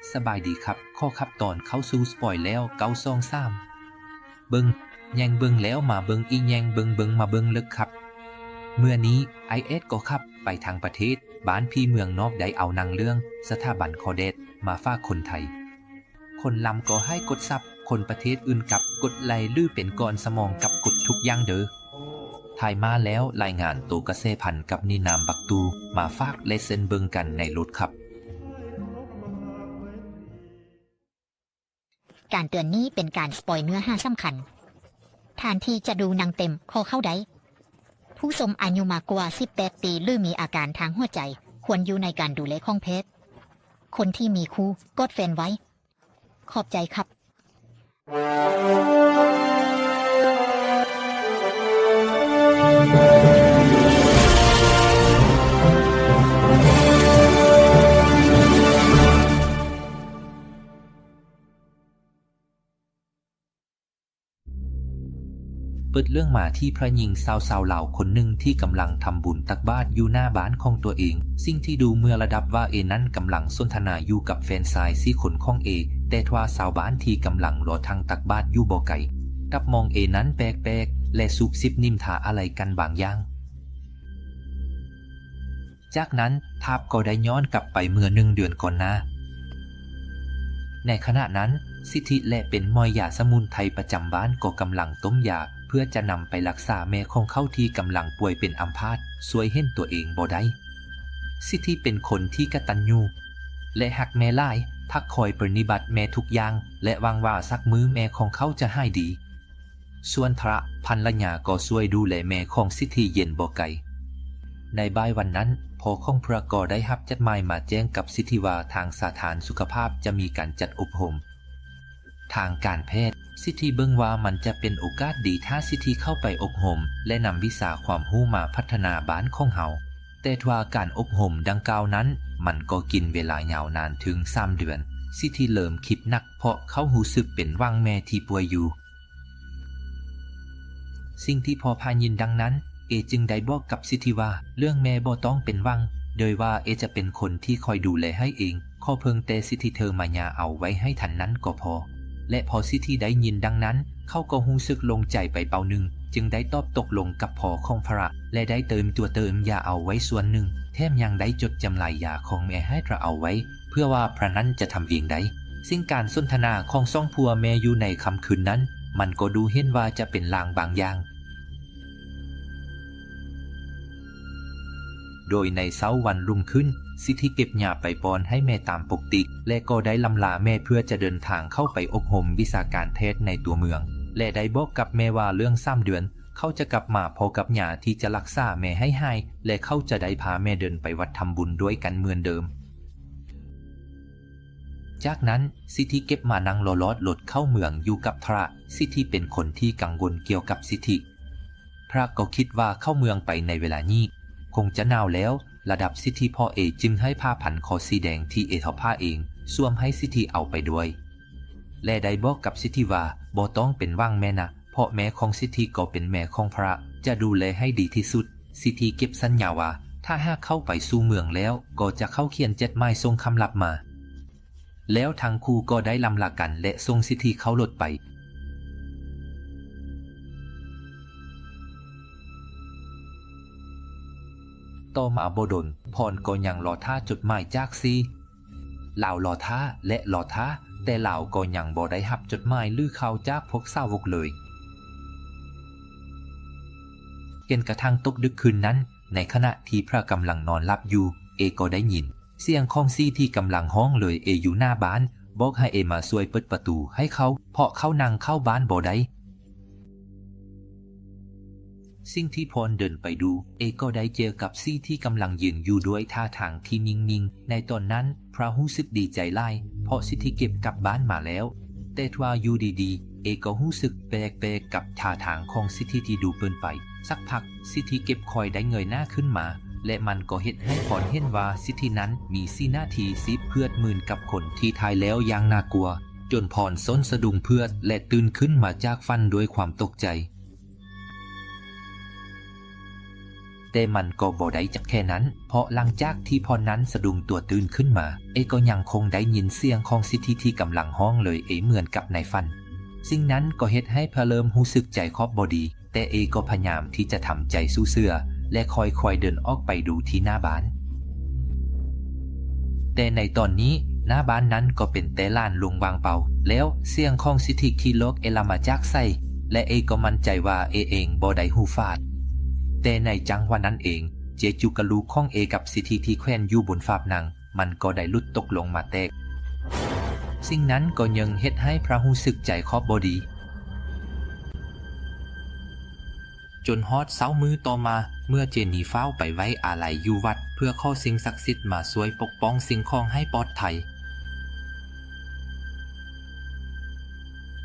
ສະບາຍດີຄັບ ຂໍຂັບຕອນເຂົ້າສູ່ສະປອຍແລ້ວ ເກົ້າສອງສາມ ເບິ່ງ ແຍງເບິ່ງແລ້ວມາເບິ່ງອີກ ແຍງເບິ່ງເບິ່ງມາເບິ່ງເລິກຄັບ. ເມື່ອນີ້ອ້າຍແອດກໍຂັບໄປທາງປະເທດ ບ້ານພີ່ເມືອງນອກ ໄດ້ເອົາໜັງເລື່ອງ ສະຖາບັນຂໍແດດ ມາຝາກຄົນໄທ. ຄົນລາວກໍໃຫ້ກົດຊັບ ຄົນປະເທດອື່ນກັບກົດໄລ ຫຼື ເປັນກ້ອນສະໝອງກັບກົດທຸກຢ່າງເດີ. ຖ່າຍມາແລ້ວ ລາຍງານໂຕກະແສພັນກັບນິນາມບັກຕູ ມາຝາກ ແລະ ເຊັນເບິ່ງກັນໃນລົດຂັບ. ການເຕືອນນີ້ເປັນການສະປອຍເນື້ອຫາສຳຄັນ. ທ່ານທີ່ຈະດູໜັງເຕັມ ຂໍເຂົ້າໄດ້. ຜູ້ຊົມອາຍຸມາກກວ່າສິບແປດປີ ຫຼື ມີອາການທາງຫົວໃຈ ຄວນຢູ່ໃນການດູແລຂອງແພດ. ຄົນທີ່ມີຄູ່ ກອດແຟນໄວ້. ຂອບໃຈຄັບ. ເປີດເລື່ອງມາທີ່ພະຍິງສາວຊາວລາວຄົນໜຶ່ງທີ່ກຳລັງທຳບຸນຕັກບາດຢູ່ໜ້າບ້ານຂອງຕົວເອງ. ສິ່ງທີ່ດູເມື່ອລະດັບວ່າເອນັ້ນກຳລັງສົນທະນາຢູ່ກັບແຟນຊາຍສີ່ຄົນຂອງເອ, ແຕ່ທວ່າຊາວບ້ານທີ່ກຳລັງລໍທັງຕັກບາດຢູ່ບໍ່ໄກ ກັບມອງເອນັ້ນແປກໆ ແລະ ຊຸບຊິບນິນທາອາໄລກັນບາງຢ່າງ. ຈາກນັ້ນ ພາບກໍໄດ້ຍ້ອນກັບໄປເມື່ອໜຶ່ງເດືອນກ່ອນໜ້າ. ໃນຂະນະນັ້ນ ສິດທິ ແລະ ເປັນໝໍຢາສະໝຸນໄພປະຈຳບ້ານ ກໍກຳລັງຕົ້ມຢາເພື່ອຈະນຳໄປລັກສາແມ່ຂອງເຂົາທີ່ກຳລັງປ່ວຍເປັນອຳພາດ, ຊ່ວຍເຫັນຕົວເອງບໍ່ໄດ້. ສິດທິເປັນຄົນທີ່ກະຕັນຍູ ແລະ ຮັກແມ່ຫຼາຍ, ພັກຄອຍປະນິບັດແມ່ທຸກຢ່າງ ແລະ ຫວັງວ່າສັກມື້ແມ່ຂອງເຂົາຈະຫາຍດີ. ສ່ວນພະພັນລະຍາກໍຊ່ວຍດູແລແມ່ຂອງສິດທິເຢັນບໍ່ໄກ. ໃນບ່າຍວັນນັ້ນ, ພໍ່ຂອງພະກໍໄດ້ຮັບຈົດໝາຍມາແຈ້ງກັບສິດທິວ່າທາງສາທານສຸຂະພາບຈະມີການຈັດອົບຮົມທາງການແພດ. ສິດທິເບິ່ງວ່າມັນຈະເປັນໂອກາດດີຖ້າສິດທິເຂົ້າໄປອົບຮົມ ແລະ ນຳວິຊາຄວາມຮູ້ມາພັດທະນາບ້ານຂອງເຮົາ. ແຕ່ທວ່າການອົບຮົມດັ່ງກ່າວນັ້ນ ມັນກໍກິນເວລາຍາວນານເຖິງສາມເດືອນ. ສິດທິເລີ່ມຄິດໜັກ ເພາະເຂົາຮູ້ສຶກເປັນຫວັງແມ່ທີ່ປ່ວຍຢູ່. ສິ່ງທີ່ພໍ່ພະຍິນດັ່ງນັ້ນ, ເອຈຶ່ງໄດ້ບອກກັບສິດທິວ່າ ເລື່ອງແມ່ບໍ່ຕ້ອງເປັນຫວັງ, ໂດຍວ່າເອຈະເປັນຄົນທີ່ຄອຍດູແລໃຫ້ເອງ, ຂໍເພິ່ງແຕ່ສິດທິເທີມາຍາເອົາໄວ້ໃຫ້ທັນນັ້ນກໍພໍ. ແລະ ພໍສິດທິໄດ້ຍິນດັ່ງນັ້ນ, ເຂົາກໍຮູ້ສຶກໂລ່ງໃຈໄປເປົາໜຶ່ງ, ຈຶ່ງໄດ້ຕອບຕົກລົງກັບພໍ່ຂອງພະ ແລະ ໄດ້ເຕີມຕົວເຕີມຢາເອົາໄວ້ສ່ວນໜຶ່ງ, ແຖມຍັງໄດ້ຈົດຈຳລາຍຢາຂອງແມ່ໃຫ້ພະເອົາໄວ້ ເພື່ອວ່າພະນັ້ນຈະທຳວຽງໄດ້. ຊຶ່ງການສົນທະນາຂອງສອງຜົວແມ່ຢູ່ໃນຄ່ຳຄືນນັ້ນ ມັນກໍດູເຫັນວ່າຈະເປັນລາງບາງຢ່າງ. ໂດຍໃນເຊົ້າວັນລຸ່ງຂຶ້ນ, ສິດທິເກັບຢາໄປປ້ອນໃຫ້ແມ່ຕາມປົກກະຕິ ແລະ ກໍໄດ້ລຳລາແມ່ເພື່ອຈະເດີນທາງເຂົ້າໄປອົບຮົມວິຊາການແພດໃນຕົວເມືອງ ແລະ ໄດ້ບອກກັບແມ່ວ່າເລື່ອງສາມເດືອນ ເຂົາຈະກັບມາພ້ອມກັບຢາທີ່ຈະລັກສາແມ່ໃຫ້ຫາຍ ແລະ ເຂົາຈະໄດ້ພາແມ່ເດີນໄປວັດທຳບຸນດ້ວຍກັນເໝືອນເດີມ. ຈາກນັ້ນ ສິດທິເກັບມານັ່ງລໍໆລົດເຂົ້າເມືອງຢູ່ກັບພະ. ສິດທິເປັນຄົນທີ່ກັງວົນກ່ຽວກັບສິດທິ. ພະກໍຄິດວ່າເຂົ້າເມືອງໄປໃນເວລານີ້ຄົງຈະໜາວແລ້ວລະດັບສິດທິ ພໍ່ເອຈຶ່ງໃຫ້ຜ້າພັນຄໍສີແດງທີ່ເອທົອບຜ້າເອງ ສວມໃຫ້ສິດທິເອົາໄປດ້ວຍ ແລະ ໄດ້ບອກກັບສິດທິວ່າ ບໍ່ຕ້ອງເປັນຫວັງແມ່ນະ ເພາະແມ່ຂອງສິດທິກໍເປັນແມ່ຂອງພະ ຈະດູແລໃຫ້ດີທີ່ສຸດ. ສິດທິເກັບສັນຍາວ່າ ຖ້າຫາກເຂົ້າໄປສູ່ເມືອງແລ້ວ ກໍຈະເຂົ້າຂຽນຈົດໝາຍສົ່ງຄຳລັບມາ. ແລ້ວທັງຄູ່ກໍໄດ້ລຳລາກັນ ແລະ ສົ່ງສິດທິເຂົ້າລົດໄປ. ຕໍ່ມາບໍ່ດົນ ພອນກໍຍັງລໍຖ້າຈົດໝາຍຈາກຊີ ລາວລໍຖ້າ ແລະ ລໍຖ້າ, ແຕ່ລາວກໍຍັງບໍ່ໄດ້ຮັບຈົດໝາຍ ຫຼື ຂ່າວຈາກພວກສາວົກເລີຍ. ຈົນກະທັ້ງຕົກດຶກຄືນນັ້ນ, ໃນຂະນະທີ່ພະກຳລັງນອນຫຼັບຢູ່, ເອກໍໄດ້ຍິນສຽງຂອງຊີທີ່ກຳລັງຮ້ອງເລີຍເອຢູ່ໜ້າບ້ານ, ບອກໃຫ້ເອມາຊ່ວຍເປີດປະຕູໃຫ້ເຂົາ, ເພາະເຂົານັ່ງເຂົ້າບ້ານບໍ່ໄດ້. ສິ່ງທີ່ພອນເດີນໄປດູ, ເອກໍໄດ້ເຈີກັບຊີທີ່ກຳລັງຢືນຢູ່ດ້ວຍທ່າທາງທີ່ນິ່ງໆ. ໃນຕອນນັ້ນ, ພະຮູ້ສຶກດີໃຈຫຼາຍ ເພາະສິດທິເກັບກັບບ້ານມາແລ້ວ. ແຕ່ທວ່າຢູ່ດີໆ, ເອກໍຮູ້ສຶກແປກໆກັບທ່າທາງຂອງສິດທິທີ່ດູເປີນໄປ. ສັກພັກ, ສິດທິເກັບຄ່ອຍໄດ້ເງີຍໜ້າຂຶ້ນມາ ແລະ ມັນກໍເຮັດໃຫ້ພອນເຫັນວ່າສິດທິນັ້ນມີສີໜ້າທີ່ຊີບເຜືອດເໝືອນກັບຄົນທີ່ຕາຍແລ້ວຢ່າງໜ້າກົວ. ຈົນພອນຊົນສະດຸ້ງເຜືອດ ແລະ ຕື່ນຂຶ້ນມາຈາກຝັນດ້ວຍຄວາມຕົກໃຈ. ແຕ່ມັນກໍບໍ່ໄດ້ຈັກແຄ່ນັ້ນ, ເພາະຫຼັງຈາກທີ່ພອນນັ້ນສະດຸ້ງຕົວຕື່ນຂຶ້ນມາ, ເອກໍຍັງຄົງໄດ້ຍິນສຽງຂອງສິດທິທີ່ກຳລັງຮ້ອງເລີຍເອເໝືອນກັບໃນຝັນ. ສິ່ງນັ້ນກໍເຮັດໃຫ້ພະເລີ່ມຮູ້ສຶກໃຈຄອບບໍ່ດີ, ແຕ່ເອກໍພະຍາຍາມທີ່ຈະທຳໃຈສູ້ເຊື່ອ ແລະ ຄ່ອຍໆເດີນອອກໄປດູທີ່ໜ້າບ້ານ. ແຕ່ໃນຕອນນີ້, ໜ້າບ້ານນັ້ນກໍເປັນແຕ່ລານໂລ່ງວ່າງເປົ່າ, ແລ້ວສຽງຂອງສິດທິທີ່ຫຼອກເອລະມາຈາກໃສ ແລະ ເອກໍໝັ້ນໃຈວ່າເອເອງບໍ່ໄດ້ຫູຝາດ. ແຕ່ໃນຈັງຫວະນັ້ນເອງ, ເຈຈູກະລູກຂອງເອກັບສິດທິທີ່ແຂວນຢູ່ບົນຝາຜະໜັງ, ມັນກໍໄດ້ຫຼຸດຕົກລົງມາແຕກ. ສິ່ງນັ້ນກໍຍິ່ງເຮັດໃຫ້ພະຮູ້ສຶກໃຈຄອບບໍ່ດີ. ຈົນຮອດເຊົ້າມື້ຕໍ່ມາ, ເມື່ອເຈນີຟ້າວໄປໄວ້ອາໄລຢູ່ວັດ ເພື່ອຂໍສິ່ງສັກສິດມາຊ່ວຍປົກປ້ອງສິ່ງຂອງໃຫ້ປອດໄພ.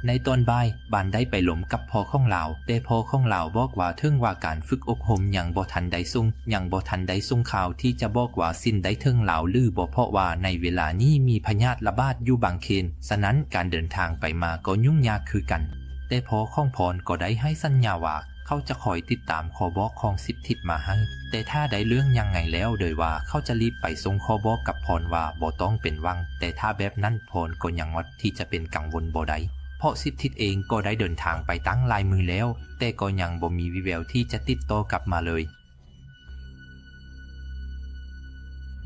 ໃນຕອນບ່າຍ, ບານໄດ້ໄປລົມກັບພໍ່ຂອງລາວ, ແຕ່ພໍ່ຂອງລາວບອກວ່າເຖິງວ່າການຝຶກອົບຮົມຍັງບໍ່ທັນໄດ້ສົ່ງ, ຍັງບໍ່ທັນໄດ້ສົ່ງຂ່າວທີ່ຈະບອກວ່າສິ້ນໄດ້ເຖິງລາວຫຼືບໍ່, ເພາະວ່າໃນເວລານີ້ມີພະຍາດລະບາດຢູ່ບາງເຂນ, ສະນັ້ນການເດີນທາງໄປມາກໍຫຍຸ້ງຍາກຄືກັນ. ແຕ່ພໍ່ຂອງພອນກໍໄດ້ໃຫ້ສັນຍາວ່າ ເຂົາຈະຄອຍຕິດຕາມຂໍ້ບອກຂອງສິດທິດມາໃຫ້, ແຕ່ຖ້າໄດ້ເລື່ອງຫຍັງໃຫຍ່ແລ້ວ ໂດຍວ່າເຂົາຈະລີບໄປສົ່ງຂໍ້ບອກກັບພອນວ່າບໍ່ຕ້ອງເປັນຫວັງ, ແຕ່ຖ້າແບບນັ້ນພອນກໍຍັງອດທີ່ຈະເປັນກັງວົນບໍ່ໄດ້, ເພາະສິດທິດເອງກໍໄດ້ເດີນທາງໄປຕັ້ງຫຼາຍມື້ແລ້ວ, ແຕ່ກໍຍັງບໍ່ມີວີ່ແວວທີ່ຈະຕິດຕໍ່ກັບມາເລີຍ.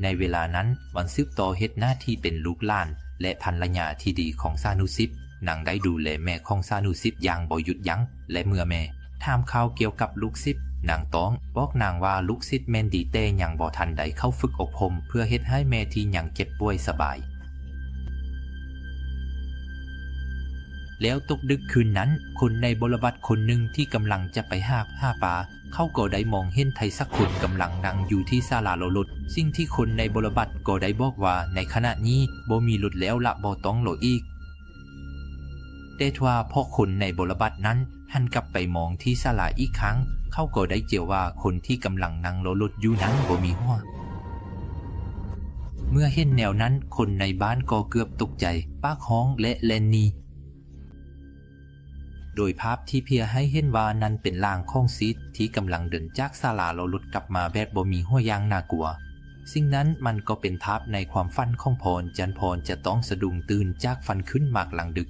ໃນເວລານັ້ນ, ວັນສືບຕໍ່ເຮັດໜ້າທີ່ເປັນລູກຫຼານ ແລະ ພັນລະຍາທີ່ດີຂອງຊານຸສິດ, ນາງໄດ້ດູແລແມ່ຂອງຊານຸສິດຢ່າງບໍ່ຢຸດຢັ້ງ, ແລະ ເມື່ອແມ່ຖາມຂ່າວກ່ຽວກັບລູກສິດ, ນາງຕ້ອງບອກນາງວ່າລູກສິດແມ່ນດີແຕ່ຍັງບໍ່ທັນໄດ້ເຂົ້າຝຶກອົບຮົມ ເພື່ອເຮັດໃຫ້ແມ່ທີ່ຍັງເຈັບປ່ວຍສະບາຍ. ແລ້ວຕົກດຶກຄືນນັ້ນ, ຄົນໃນບໍລະບັດຄົນໜຶ່ງທີ່ກຳລັງຈະໄປຫາ ຫາປາ, ເຂົາກໍໄດ້ມອງເຫັນໃຜສັກຄົນກຳລັງນັ່ງຢູ່ທີ່ສາລາລໍລົດ. ສິ່ງທີ່ຄົນໃນບໍລະບັດກໍໄດ້ບອກວ່າໃນຂະນະນີ້ບໍ່ມີລົດແລ້ວລະ ບໍ່ຕ້ອງລໍອີກ. ແຕ່ທວ່າພໍຄົນໃນບໍລະບັດນັ້ນຫັນກັບໄປມອງທີ່ສາລາອີກຄັ້ງ, ເຂົາກໍໄດ້ເຈີວ່າຄົນທີ່ກຳລັງນັ່ງລໍລົດຢູ່ນັ້ນບໍ່ມີຫົວ. ເມື່ອເຫັນແນວນັ້ນ, ຄົນໃນບ້ານກໍເກືອບຕົກໃຈ, ປາກຮ້ອງ ແລະ ແລ່ນໜີ. ໂດຍພາບທີ່ເພຍໃຫ້ເຫັນວ່ານັ້ນເປັນຮ່າງຂອງສິດທີ່ກຳລັງເດີນຈາກສາລາລໍລົດກັບມາແບບບໍ່ມີຫົວຢ່າງໜ້າກົວ. ສິ່ງນັ້ນມັນກໍເປັນພາບໃນຄວາມຝັນຂອງພອນ, ຈັ່ງພອນຈະຕ້ອງສະດຸ້ງຕື່ນຈາກຝັນຂຶ້ນມາກລາງດຶກ.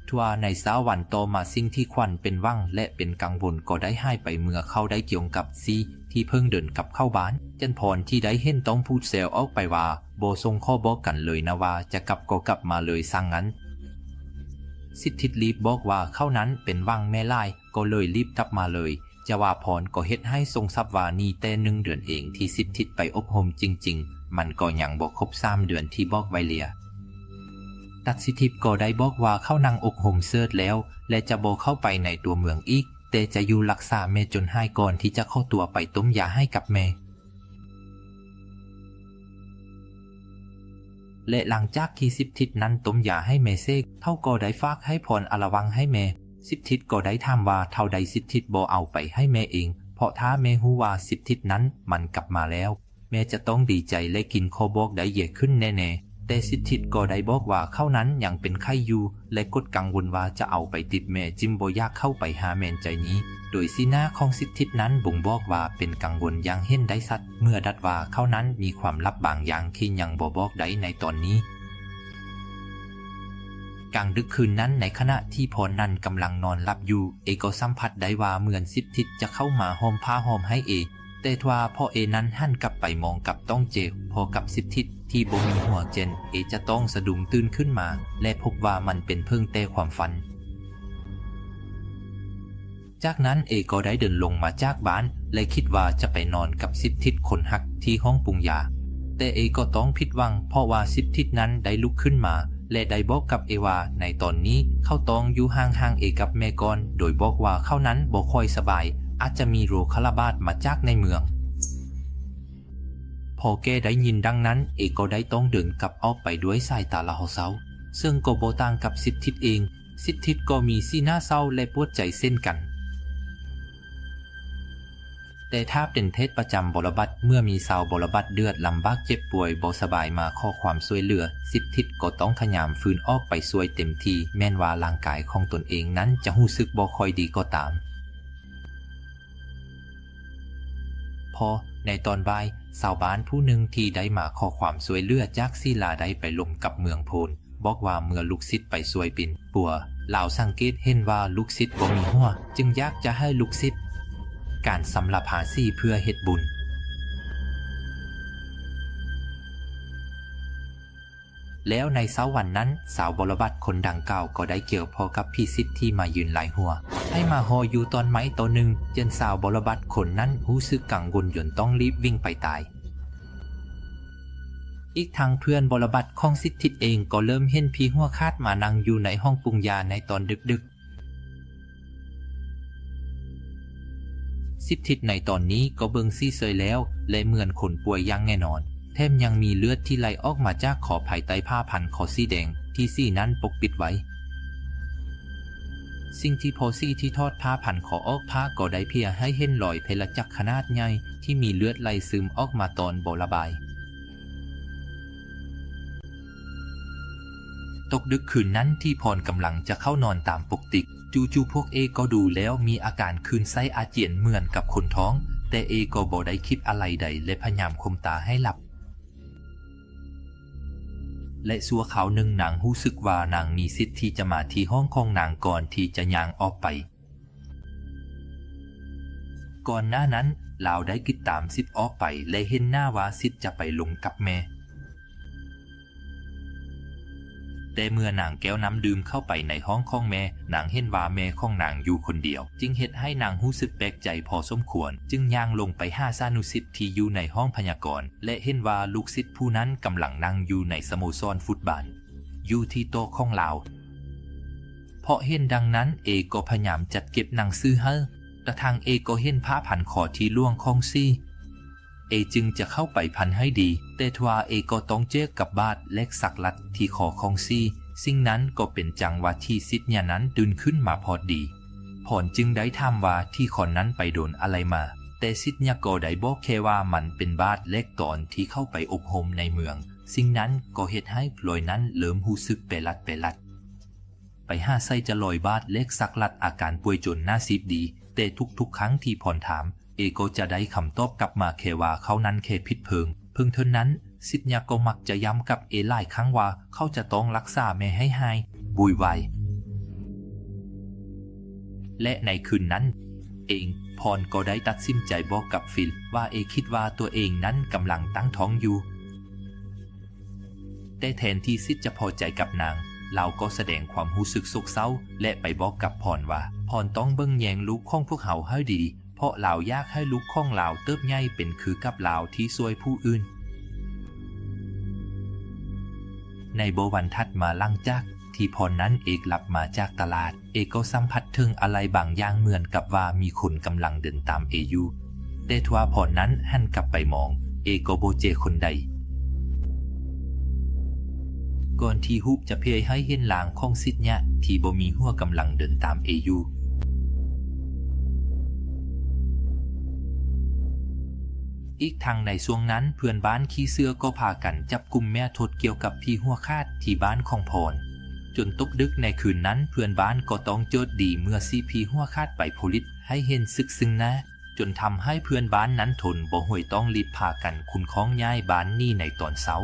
ທວ່າໃນເຊົ້າວັນຕໍ່ມາ, ສິ່ງທີ່ຂວັນເປັນຫວັງ ແລະ ເປັນກັງວົນກໍໄດ້ຫາຍໄປເມື່ອເຂົາໄດ້ກ່ຽວກັບສີທີ່ເພິ່ງເດີນກັບເຂົ້າບ້ານ. ຈັນພອນທີ່ໄດ້ເຫັນຕ້ອງພູດແຊວອອກໄປວ່າ, ບໍ່ສົ່ງຂໍບອກກັນເລີຍນະວ່າຈະກັບກໍກັບມາເລີຍຊ່າງນັ້ນ. ສິດທິດລີບບອກວ່າເຂົານັ້ນເປັນຫວັງແມ່ຫຼາຍ, ກໍເລີຍລີບກັບມາເລີຍ. ຈະວ່າພອນກໍເຮັດໃຫ້ຊົງຊັບວ່ານີ້ແຕ່ໜຶ່ງເດືອນເອງທີ່ສິດທິດໄປອົບຮົມຈິງໆ, ມັນກໍຍັງບໍ່ຄົບສາມເດືອນທີ່ບອກໄວ້ເລຍ. ຕັດສິດທິດກໍໄດ້ບອກວ່າເຂົານັ່ງອົບຮົມເສີດແລ້ວ ແລະ ຈະບໍ່ເຂົ້າໄປໃນຕົວເມືອງອີກ, ແຕ່ຈະຢູ່ຮັກສາແມ່ຈົນຫາຍກ່ອນທີ່ຈະຂໍຕົວໄປຕົ້ມຢາໃຫ້ກັບແມ່. ແລະ ຫຼັງຈາກທີ່ສິດທິດນັ້ນຕົ້ມຢາໃຫ້ແມ່ເສກ, ເຂົາກໍໄດ້ຝາກໃຫ້ພອນອາລະວັງໃຫ້ແມ່. ສິດທິດກໍໄດ້ຖາມວ່າເທົ່າໃດສິດທິດບໍ່ເອົາໄປໃຫ້ແມ່ເອງ, ເພາະຖ້າແມ່ຮູ້ວ່າສິດທິດນັ້ນມັນກັບມາແລ້ວ, ແມ່ຈະຕ້ອງດີໃຈ ແລະ ກິນຂໍ້ບອກໄດ້ເຢຍຂຶ້ນແນ່ໆ. ແຕ່ສິດທິດກໍໄດ້ບອກວ່າເຂົານັ້ນຍັງເປັນໄຂ້ຢູ່ ແລະ ກົດກັງວົນວ່າຈະເອົາໄປຕິດແມ່, ຈຶ່ງບໍ່ຢາກເຂົ້າໄປຫາແມ່ນໃຈນີ້. ໂດຍສີໜ້າຂອງສິດທິດນັ້ນບົ່ງບອກວ່າເປັນກັງວົນຢ່າງເຫັນໄດ້ຊັດ ເມື່ອດັດວ່າເຂົານັ້ນມີຄວາມລັບບາງຢ່າງທີ່ຍັງບໍ່ບອກໄດ້ໃນຕອນນີ້. ກາງດຶກຄືນນັ້ນ, ໃນຂະນະທີ່ພອນນັ້ນກຳລັງນອນຫຼັບຢູ່, ເອກໍສຳຜັດໄດ້ວ່າເໝືອນສິດທິດຈະເຂົ້າມາຫອມຜ້າຫອມໄຫ້ເອ. ແຕ່ທວ່າພໍເອນັ້ນຫັນກັບໄປມອງກັບຕ້ອງເຈ, ພໍກັບສິດທິດທີ່ບໍ່ມີຫົວເຈັນ, ເອຈະຕ້ອງສະດຸ້ງຕື່ນຂຶ້ນມາ ແລະ ພົບວ່າມັນເປັນເພີງແຕ່ຄວາມຝັນ. ຈາກນັ້ນເອກໍໄດ້ເດີນລົງມາຈາກບ້ານ ແລະ ຄິດວ່າຈະໄປນອນກັບສິດທິດຄົນຮັກທີ່ຫ້ອງປຸງຢາ. ແຕ່ເອກໍຕ້ອງຜິດຫວັງ ເພາະວ່າສິດທິດນັ້ນໄດ້ລຸກຂຶ້ນມາ ແລະ ໄດ້ບອກກັບເອວ່າໃນຕອນນີ້ເຂົາຕ້ອງຢູ່ຫ່າງໆເອກັບແມ່ກ່ອນ, ໂດຍບອກວ່າເຂົານັ້ນບໍ່ຄ່ອຍສະບາຍ, ອາດຈະມີໂລຄະລະບາດມາຈາກໃນເມືອງ. ພໍແກໄດ້ຍິນດັ່ງນັ້ນ, ເອກໍໄດ້ຕ້ອງເດີນກັບອອກໄປດ້ວຍສາຍຕາລະເສົ້າ, ເຊິ່ງກໍບໍ່ຕ່າງກັບສິດທິດເອງ. ສິດທິດກໍມີສີໜ້າເສົ້າ ແລະ ປວດໃຈເຊັ່ນກັນ. ແຕ່ຖ້າເປັນເພດປະຈຳບໍລະບັດ, ເມື່ອມີຊາວບໍລະບັດເດືອດລຳບາກເຈັບປ່ວຍບໍ່ສະບາຍມາຂໍຄວາມຊ່ວຍເຫຼືອ, ສິດທິດກໍຕ້ອງພະຍາຍາມຝືນອອກໄປຊ່ວຍເຕັມທີ່, ແມ່ນວ່າຮ່າງກາຍຂອງຕົນເອງນັ້ນຈະຮູ້ສຶກບໍ່ຄ່ອຍດີກໍຕາມ. ພໍໃນຕອນບ່າຍ, ຊາວບ້ານຜູ້ໜຶ່ງທີ່ໄດ້ມາຂໍຄວາມຊ່ວຍເຫຼືອຈາກສີລາໄດ້ໄປລົມກັບເມືອງໂພນ, ບອກວ່າເມື່ອລູກສິດໄປຊ່ວຍປິ່ນປົວ, ລາວສັງເກດເຫັນວ່າລູກສິດບໍ່ມີຫົວ, ຈຶ່ງຢາກຈະໃຫ້ລູກສິດການສຳລະພາສີເພື່ອເຮັດບຸນ. ແລ້ວໃນເຊົ້າວັນນັ້ນ, ຊາວບໍລະບັດຄົນດັ່ງກ່າວກໍໄດ້ກ່ຽວພໍກັບຜີສິດທີ່ມາຢືນລາຍຫົວ, ໃຫ້ມາຫໍ່ຢູ່ຕອນໄມ້ໂຕໜຶ່ງ, ຈົນຊາວບໍລະບັດຄົນນັ້ນຮູ້ສຶກກັງວົນຈົນຕ້ອງລີບວິ່ງໄປຕາຍ. ອີກທັງເພື່ອນບໍລະບັດຂອງສິດທິດເອງກໍເລີ່ມເຫັນຜີຫົວຂາດມານັ່ງຢູ່ໃນຫ້ອງປຸງຢາໃນຕອນດຶກໆ. ສິດທິດໃນຕອນນີ້ກໍເບິ່ງສີເຊີຍແລ້ວ ແລະ ເໝືອນຄົນປ່ວຍຢ່າງແນ່ນອນ, ແຖມຍັງມີເລືອດທີ່ໄຫຼອອກມາຈາກຄໍພາຍໃຕ້ຜ້າພັນຄໍສີແດງທີ່ສີນັ້ນປົກປິດໄວ້. ສິ່ງທີ່ພໍສີທີ່ຖອດຜ້າພັນຄໍອອກ, ຜ້າກໍໄດ້ເພຍໃຫ້ເຫັນລອຍແຜລະຈັກຂະໜາດໃຫຍ່ທີ່ມີເລືອດໄຫຼຊຶມອອກມາຕອນບໍ່ລະບາຍ. ຕົກດຶກຄືນນັ້ນທີ່ພອນກຳລັງຈະເຂົ້ານອນຕາມປົກຕິ, ຈູ່ໆພວກເອກໍດູແລ້ວມີອາການຄື້ນໄສ້ອາຈຽນເໝືອນກັບຄົນທ້ອງ, ແຕ່ເອກໍບໍ່ໄດ້ຄິດອະໄລໃດ ແລະ ພະຍາຍາມຂົ່ມຕາໃຫ້ຫຼັບ. ແລະ ຊົ່ວຄາວໜຶ່ງນາງຮູ້ສຶກວ່ານາງມີສິດທີ່ຈະມາທີ່ຫ້ອງຂອງນາງກ່ອນທີ່ຈະຍ່າງອອກໄປ. ກ່ອນໜ້ານັ້ນ, ລາວໄດ້ຕິດຕາມສິດອອກໄປ ແລະ ເຫັນໜ້າວ່າສິດຈະໄປລົມກັບແມ່. ແຕ່ເມື່ອນາງແກ້ວນ້ຳດື່ມເຂົ້າໄປໃນຫ້ອງຂອງແມ່, ນາງເຫັນວ່າແມ່ຂອງນາງຢູ່ຄົນດຽວ, ຈຶ່ງເຮັດໃຫ້ນາງຮູ້ສຶກແປກໃຈພໍສົມຄວນ, ຈຶ່ງຍ່າງລົງໄປຫາສານຸສິດທີ່ຢູ່ໃນຫ້ອງພະຍາກອນ ແລະ ເຫັນວ່າລູກສິດຜູ້ນັ້ນກຳລັງນັ່ງຢູ່ໃນສະໂມສອນຟຸດບານ ຢູ່ທີ່ໂຕະຂອງລາວ. ເພາະເຫັນດັ່ງນັ້ນ, ເອກໍພະຍາຍາມຈັດເກັບໜັງສືໃຫ້, ກະທັ່ງເອກໍເຫັນຜ້າພັນຄໍທີ່ຫຼວງຂອງສີ. ເອຈຶ່ງຈະເຂົ້າໄປພັນໃຫ້ດີ, ແຕ່ທວ່າເອກໍຕ້ອງເຈີກັບບາດແຫຼກສັກລັດທີ່ຄໍຂອງສີ. ສິ່ງນັ້ນກໍເປັນຈັງຫວະທີ່ສິດຍານັ້ນຕື່ນຂຶ້ນມາພໍດີ. ພອນຈຶ່ງໄດ້ຖາມວ່າທີ່ຄໍນັ້ນໄປໂດນອະໄລມາ, ແຕ່ສິດຍາກໍໄດ້ບອກແຄ່ວ່າມັນເປັນບາດແຫຼກຕອນທີ່ເຂົ້າໄປອົບຮົມໃນເມືອງ. ສິ່ງນັ້ນກໍເຮັດໃຫ້ລອຍນັ້ນເລີ່ມຮູ້ສຶກແປລັດໆ. ໄປຫາໃສ່ຈະລອຍບາດແຫຼກສັກລັດອາການປ່ວຍຈົນໜ້າຊີບດີ, ແຕ່ທຸກໆຄັ້ງທີ່ພອນຖາມ, ເອກໍຈະໄດ້ຄຳຕອບກັບມາແຄ່ວ່າເຂົານັ້ນແຄ່ຜິດເພີງ. ເພິ່ງເທົ່ານັ້ນ, ສິດຍາກໍມັກຈະຢ້ຳກັບເອຫຼາຍຄັ້ງວ່າເຂົາຈະຕ້ອງລັກສາແມ່ໃຫ້ຫາຍ. ໂວຍວາຍ. ແລະ ໃນຄືນນັ້ນເອງ, ພອນກໍໄດ້ຕັດສິນໃຈບອກກັບຟິລວ່າເອຄິດວ່າຕົວເອງນັ້ນກຳລັງຕັ້ງທ້ອງຢູ່. ແຕ່ແທນທີ່ສິດຈະພໍໃຈກັບນາງ, ລາວກໍສະແດງຄວາມຮູ້ສຶກໂສກເສົ້າ ແລະ ໄປບອກກັບພອນວ່າ ພອນຕ້ອງເບິ່ງແຍງລູກຂອງພວກເຮົາໃຫ້ດີ, ເພາະລາວຢາກໃຫ້ລູກຂອງລາວເຕີບໃຫຍ່ເປັນຄືກັບລາວທີ່ຊ່ວຍຜູ້ອື່ນ. ໃນບໍ່ວັນຖັດມາຫຼັງຈາກທີ່ພອນນັ້ນເອກັບມາຈາກຕະຫຼາດ, ເອກໍສຳຜັດເຖິງອະໄລບາງຢ່າງເໝືອນກັບວ່າມີຄົນກຳລັງເດີນຕາມເອຢູ່. ແຕ່ທວ່າພອນນັ້ນຫັນກັບໄປມອງ, ເອກໍບໍ່ເຈີຄົນໃດ. ກ່ອນທີ່ຮູບຈະເຜຍໃຫ້ເຫັນຮ່າງຂອງສິດຍະທີ່ບໍ່ມີຫົວກຳລັງເດີນຕາມເອຢູ່. ອີກທັງໃນຊ່ວງນັ້ນ, ເພື່ອນບ້ານຂີ້ເສື້ອກໍພາກັນຈັບກຸມແມ່ທົດກ່ຽວກັບຜີຫົວຂາດທີ່ບ້ານຂອງພອນ. ຈົນຕົກດຶກໃນຄືນນັ້ນ, ເພື່ອນບ້ານກໍຕ້ອງໂຈດດີເມື່ອສີຜີຫົວຂາດໄປໂພລິດໃຫ້ເຫັນຊຶກຊຶ້ງໜ້າ, ຈົນທຳໃຫ້ເພື່ອນບ້ານນັ້ນທົນບໍ່ໄຫວ ຕ້ອງລີບພາກັນຂົນຂອງຍ້າຍບ້ານໜີໃນຕອນເຊົ້າ.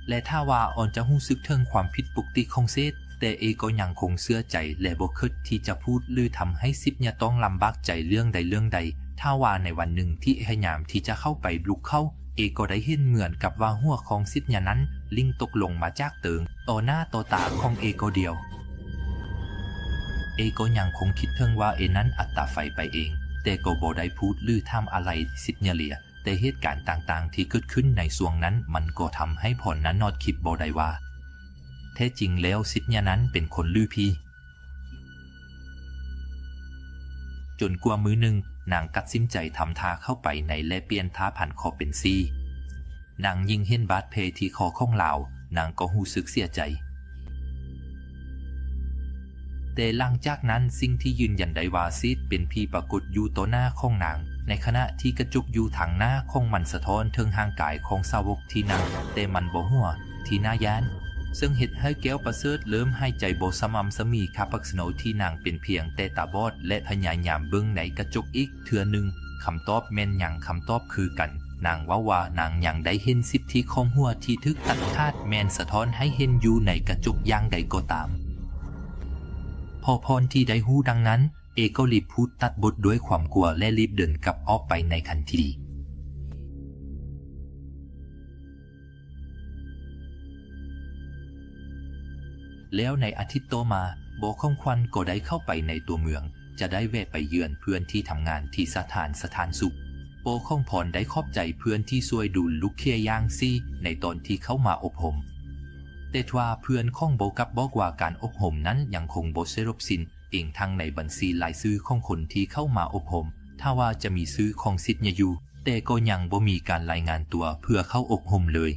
ແລະ ຖ້າວ່າອອນຈະຮູ້ສຶກເຖິງຄວາມຜິດປົກຕິຂອງເສດ, ແຕ່ເອກໍຍັງຄົງເຊື່ອໃຈ ແລະ ບໍ່ຄິດທີ່ຈະພູດ ຫຼື ທຳໃຫ້ສິດຍະຕ້ອງລຳບາກໃຈເລື່ອງໃດເລື່ອງໃດ. ຖ້າວ່າໃນວັນໜຶ່ງທີ່ເອພະຍາຍາມທີ່ຈະເຂົ້າໄປລຸກເຂົ້າ, ເອກໍໄດ້ເຫັນເໝືອນກັບວ່າຫົວຂອງສິດຍະນັ້ນລິ້ງຕົກລົງມາຈາກເຕີງ ຕໍ່ໜ້າຕໍ່ຕາຂອງເອກໍດຽວ. ເອກໍຍັງຄົງຄິດເຖິງວ່າເອນັ້ນອັດຕາໄຟໄປເອງ, ແຕ່ກໍບໍ່ໄດ້ພູດ ຫຼື ຖາມອະໄລສິດຍະເລຍ. ແຕ່ເຫດການຕ່າງໆທີ່ເກີດຂຶ້ນໃນຊ່ວງນັ້ນ ມັນກໍທຳໃຫ້ພອນນັ້ນນອນຄິດບໍ່ໄດ້ວ່າ ແທ້ຈິງແລ້ວສິດຍະນັ້ນເປັນຄົນ ຫຼື ຜີ. ຈົນກວ່າມື້ໜຶ່ງ, ນາງຕັດສິນໃຈທຳທ່າເຂົ້າໄປໃນ ແລະ ປ່ຽນຜ້າພັນຄໍເປັນສີ. ນາງຍິ່ງເຫັນບາດແຜທີ່ຄໍຂອງລາວ, ນາງກໍຮູ້ສຶກເສຍໃຈ. ແຕ່ຫຼັງຈາກນັ້ນ, ສິ່ງທີ່ຢືນຢັນໄດ້ວ່າຊີດເປັນຜີປາກົດຢູ່ຕໍ່ໜ້າຂອງນາງ, ໃນຂະນະທີ່ກະຈົກຢູ່ທາງໜ້າຂອງມັນສະທ້ອນເຖິງຮ່າງກາຍຂອງສາວົກທີ່ນັ່ງ, ແຕ່ມັນບໍ່ຫົວ, ທີ່ໜ້າຢ້ານ, ເຊິ່ງເຮັດໃຫ້ແກ້ວປະເສີດເລີ່ມຫາຍໃຈບໍ່ສະໝ່ຳສະໝີ. ຄາປັກສະໂນທີ່ນາງເປັນພຽງແຕ່ຕາບອດ ແລະ ພະຍາຍາມເບິ່ງໃນກະຈົກອີກເທື່ອໜຶ່ງ. ຄຳຕອບແມ່ນຫຍັງ? ຄຳຕອບຄືກັນ. ນາງເວົ້າວ່ານາງຍັງໄດ້ເຫັນສິບທີ່ຂອງຫົວທີ່ຖືກຕັດຂາດ, ແມ່ນສະທ້ອນໃຫ້ເຫັນຢູ່ໃນກະຈົກຢ່າງໃດກໍຕາມ. ພໍພອນທີ່ໄດ້ຮູ້ດັ່ງນັ້ນ, ເອກໍລີບພູດຕັດບົດດ້ວຍຄວາມກົວ ແລະ ລີບເດີນກັບອອກໄປໃນທັນທີ. ແລ້ວໃນອາທິດຕໍ່ມາ, ພໍ່ຂອງຂວັນກໍໄດ້ເຂົ້າໄປໃນຕົວເມືອງ, ຈະໄດ້ແວະໄປເຢືອນເພື່ອນທີ່ທຳງານທີ່ສະຖານສາທານສຸກ. ພໍ່ຂອງພອນໄດ້ຂອບໃຈເພື່ອນທີ່ຊ່ວຍດູລູກເຂຍຢ່າງດີໃນຕອນທີ່ເຂົ້າມາອົບຮົມ. ແຕ່ທວ່າເພື່ອນຂອງພໍ່ກັບບອກວ່າການອົບຮົມນັ້ນຍັງຄົງບໍ່ສະເລັດສິ້ນ, ອີງທັງໃນບັນຊີລາຍຊື່ຂອງຄົນທີ່ເຂົ້າມາອົບຮົມ, ຖ້າວ່າຈະມີຊື່ຂອງສິດຍະຢູ່, ແຕ່ກໍຍັງບໍ່ມີການລາຍງານຕົວເພື່ອເຂົ້າອົບຮົມເລີຍ.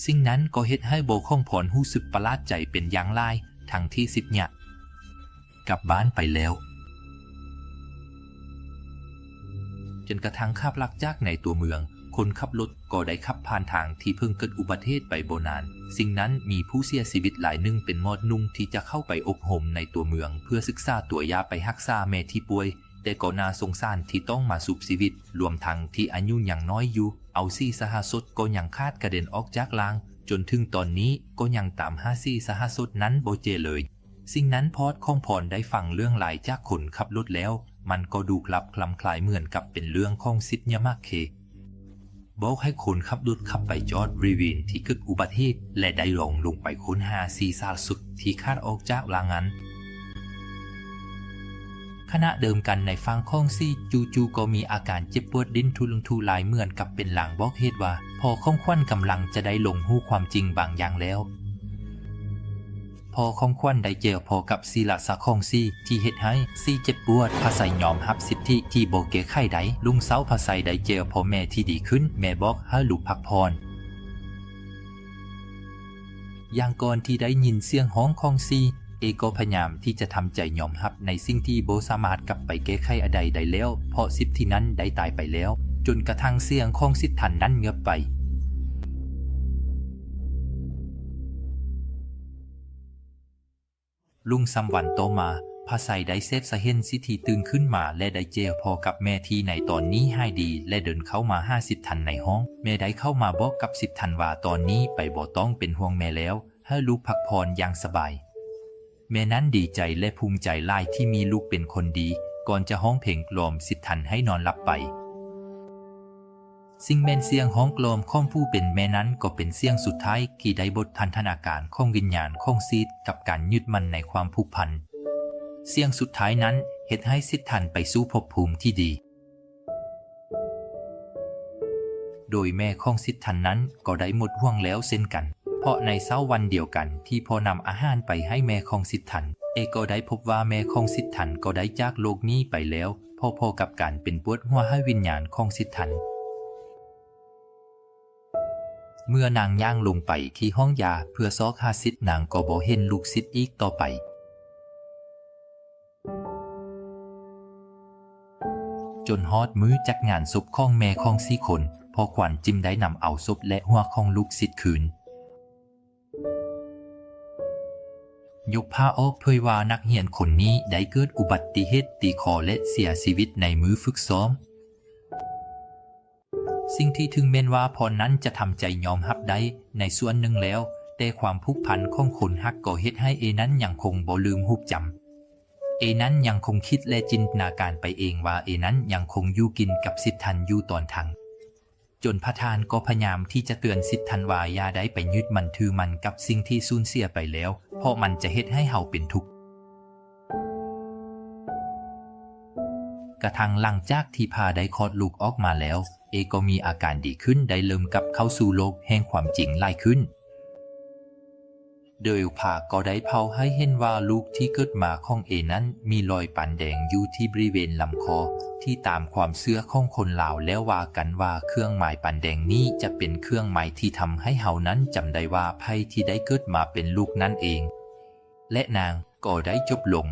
ສິ່ງນັ້ນກໍເຮັດໃຫ້ພໍ່ຂອງພອນຮູ້ສຶກປະຫຼາດໃຈເປັນຢ່າງຫຼາຍ, ທັງທີ່ສິດຍະກັບບ້ານໄປແລ້ວ. ຈົນກະທັ່ງຂັບຫຼັກຈາກໃນຕົວເມືອງ, ຄົນຂັບລົດກໍໄດ້ຂັບຜ່ານທາງທີ່ເພິ່ງເກີດອຸບັດເຫດໄປບໍ່ນານ. ສິ່ງນັ້ນມີຜູ້ເສຍຊີວິດລາຍໜຶ່ງເປັນໝໍໜຸ່ງທີ່ຈະເຂົ້າໄປອົບຮົມໃນຕົວເມືອງເພື່ອສຶກສາຕົວຢາໄປຮັກສາແມ່ທີ່ປ່ວຍ, ແຕ່ກໍໜ້າສົງສານທີ່ຕ້ອງມາຊຸບຊີວິດ, ລວມທັງທີ່ອາຍຸຍັງນ້ອຍຢູ່, ເອົາສີສະຫະສົດກໍຍັງຂາດກະເດັນອອກຈາກຮ່າງ, ຈົນເຖິງຕອນນີ້ກໍຍັງຕາມຫາສີສະຫະສົດນັ້ນບໍ່ເຈີເລີຍ. ສິ່ງນັ້ນພໍ່ຂອງພອນໄດ້ຟັງເລື່ອງລາຍຈາກຄົນຂັບລົດແລ້ວ, ມັນກໍດູກລັບຄລຳຄລາຍເໝືອນກັບເປັນເລື່ອງຂອງສິດຍະມາກເຄ. ບອກໃຫ້ຄົນຂັບລົດຂັບໄປຈອດບໍລິເວນທີ່ເກີດອຸບັດເຫດ ແລະ ໄດ້ລອງລົງໄປຄົ້ນຫາສີສະຫະສົດທີ່ຂາດອອກຈາກຮ່າງນັ້ນ. ຂະນະດຽວກັນໃນຝັ່ງຂອງຊີດ, ຈູ່ໆກໍມີອາການເຈັບປວດດີ້ນທຸລຸນທຸລາຍເໝືອນກັບເປັນລາງບອກເຫດວ່າ ພໍ່ຂອງຂວັນກຳລັງຈະໄດ້ລົງຮູ້ຄວາມຈິງບາງຢ່າງແລ້ວ. ພໍ່ຂອງຂວັນໄດ້ເຈີພໍ້ກັບສີລາຊາຂອງຊີດ ທີ່ເຮັດໃຫ້ຊີດເຈັບປວດ, ພາໄຊຍອມຮັບສິດທິທີ່ບໍ່ແກ້ໄຂໄດ້. ລຸງເຊົ້າພາໄຊໄດ້ເຈີພໍ່ແມ່ທີ່ດີຂຶ້ນ, ແມ່ບອກໃຫ້ລູກພັກຜ່ອນ. ຢ່າງກ່ອນທີ່ໄດ້ຍິນສຽງຮ້ອງຂອງຊີດ, ເອກໍພະຍາຍາມທີ່ຈະທຳໃຈຍອມຮັບໃນສິ່ງທີ່ບໍ່ສາມາດກັບໄປແກ້ໄຂອະໄດໄດ້ແລ້ວ, ເພາະສິດທີ່ນັ້ນໄດ້ຕາຍໄປແລ້ວ, ຈົນກະທັ່ງສຽງຂອງສິດທັນນັ້ນງຽບໄປ. ລຸງສາມວັນຕໍ່ມາ, ພາໄຊໄດ້ເສບສະເຫັນສິດທີ່ຕື່ນຂຶ້ນມາ ແລະ ໄດ້ເຈີພໍ່ກັບແມ່ທີ່ໃນຕອນນີ້ຫາຍດີ ແລະ ເດີນເຂົ້າມາຫາສິດທັນໃນຫ້ອງ. ແມ່ໄດ້ເຂົ້າມາບອກກັບສິດທັນວ່າ ຕອນນີ້ໄປບໍ່ຕ້ອງເປັນຫ່ວງແມ່ແລ້ວ, ໃຫ້ລູກພັກຜ່ອນຢ່າງສະບາຍ. ແມ່ນັ້ນດີໃຈ ແລະ ພູມໃຈຫຼາຍທີ່ມີລູກເປັນຄົນດີ, ກ່ອນຈະຮ້ອງເພງກລ່ອມສິດທັນໃຫ້ນອນຫຼັບໄປ. ຊຶ່ງແມ່ນສຽງຮ້ອງກລ່ອມຂອງຜູ້ເປັນແມ່ນັ້ນກໍເປັນສຽງສຸດທ້າຍທີ່ໄດ້ບົດພັນທະນາການຂອງວິນຍານຂອງຊີດກັບການຍຶດໝັ້ນໃນຄວາມຜູກພັນ. ສຽງສຸດທ້າຍນັ້ນເຮັດໃຫ້ສິດທັນໄປສູ່ພົບພູມທີ່ດີ. ໂດຍແມ່ຂອງສິດທັນນັ້ນກໍໄດ້ໝົດຫ່ວງແລ້ວເຊັ່ນກັນ, ເພາະໃນເຊົ້າວັນດຽວກັນທີ່ພໍ່ນຳອາຫານໄປໃຫ້ແມ່ຂອງສິດທັນ, ເອກໍໄດ້ພົບວ່າແມ່ຂອງສິດທັນກໍໄດ້ຈາກໂລກນີ້ໄປແລ້ວ ພໍໆກັບການເປັນປວດຫົວໃຫ້ວິນຍານຂອງສິດທັນ. ເມື່ອນາງຍ່າງລົງໄປທີ່ຫ້ອງຢາເພື່ອຊອກຫາສິດ, ນາງກໍບໍ່ເຫັນລູກສິດອີກຕໍ່ໄປ. ຈົນຮອດມື້ຈັດງານສົບຂອງແມ່ຂອງສີ່ຄົນ, ພໍ່ຂວັນຈຶ່ງໄດ້ນຳເອົາສົບ ແລະ ຫົວຂອງລູກສິດຄືນ. ຍົກຜ້າອອກເຜີຍວ່ານັກຮຽນຄົນນີ້ໄດ້ເກີດອຸບັດຕິເຫດຕີຄໍ ແລະ ເສຍຊີວິດໃນມື້ຝຶກຊ້ອມ. ສິ່ງທີ່ເຖິງແມ່ນວ່າພໍ່ນັ້ນຈະທຳໃຈຍອມຮັບໄດ້ໃນສ່ວນໜຶ່ງແລ້ວ, ແຕ່ຄວາມຜູກພັນຂອງຄົນຮັກກໍເຮັດໃຫ້ເອນັ້ນຍັງຄົງບໍ່ລືມຮູບຈຳ. ເອນັ້ນຍັງຄົງຄິດ ແລະ ຈິນຕະນາການໄປເອງວ່າເອນັ້ນຍັງຄົງຢູ່ກິນກັບສິດທັນຢູ່ຕອນທັງ. ຈົນພະທ່ານກໍພະຍາຍາມທີ່ຈະເຕືອນສິດທັນວ່າຢ່າໄດ້ໄປຍຶດໝັ້ນຖືໝັ້ນກັບສິ່ງທີ່ສູນເສຍໄປແລ້ວ, ເພາະມັນຈະເຮັດໃຫ້ເຮົາເປັນທຸກ. ກະທັ່ງຫຼັງຈາກທີ່ພາໄດ້ຄອດລູກອອກມາແລ້ວ, ເອກໍມີອາການດີຂຶ້ນ, ໄດ້ເລີ່ມກັບເຂົ້າສູ່ໂລກແຫ່ງຄວາມຈິງຫຼາຍຂຶ້ນ. ໂດຍພາກໍໄດ້ເຜົາໃຫ້ເຫັນວ່າລູກທີ່ເກີດມາຂອງເອນັ້ນມີລອຍປານແດງຢູ່ທີ່ບໍລິເວນລຳຄໍ, ທີ່ຕາມຄວາມເຊື່ອຂອງຄົນລາວແລ້ວວ່າກັນວ່າເຄື່ອງໝາຍປານແດງນີ້ຈະເປັນເຄື່ອງໝາຍທີ່ທຳໃຫ້ເຮົານັ້ນຈຳໄດ້ວ່າໃຜທີ່ໄດ້ເກີດມາເປັນລູກນັ້ນເອງ ແລະ ນາງ ກໍໄດ້ຈົບລົງ.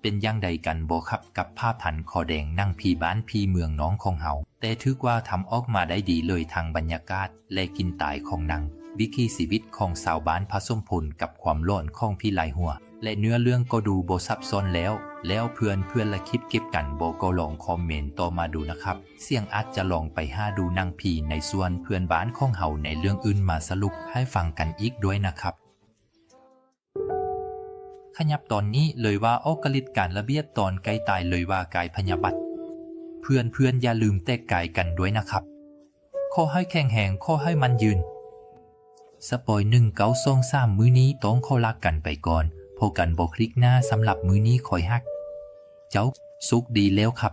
ເປັນຢ່າງໃດກັນບໍ່ຄັບ ກັບພາບພັນຄໍແດງ ໜັງຜີບ້ານຜີເມືອງນ້ອງຂອງເຮົາ? ແຕ່ຖືກວ່າທຳອອກມາໄດ້ດີເລີຍ ທັງບັນຍາກາດ ແລະ ກິ່ນຕາຍຂອງໜັງ, ວິຖີຊີວິດຂອງຊາວບ້ານ ຜະສົມພົນກັບຄວາມຫຼອນຂອງຜີຫຼາຍຫົວ ແລະ ເນື້ອເລື່ອງກໍດູບໍ່ຊັບຊ້ອນແລ້ວ. ແລ້ວເພື່ອນໆລະຄິດຄືກັນບໍ່? ກໍລອງຄອມເມັນຕໍ່ມາດູນະຄັບ. ສ່ຽງອາດຈະລອງໄປຫາດູໜັງຜີໃນສ່ວນເພື່ອນບ້ານຂອງເຮົາໃນເລື່ອງອື່ນມາສະຫຼຸບໃຫ້ຟັງກັນອີກດ້ວຍນະຄັບ. ຂະຫຍັບຕອນນີ້ເລີຍວ່າອອກກະລິດການລະບຽບຕອນໃກ້ຕາຍເລີຍວ່າກາຍພະຍາບັດ. ເພື່ອນໆຢ່າລືມແຕກກາຍກັນດ້ວຍນະຄັບ. ຂໍໃຫ້ແຂງແຮງ, ຂໍໃຫ້ໝັ້ນຍືນ. ສະປອຍໜຶ່ງເກົ້າສອງສາມ ມື້ນີ້ຕ້ອງຂໍລາກັນໄປກ່ອນ. ພົບກັນບໍ່ຄລິກໜ້າ, ສຳລັບມື້ນີ້ຂ້ອຍຮັກເຈົ້າ. ໂຊກດີແລ້ວຄັບ.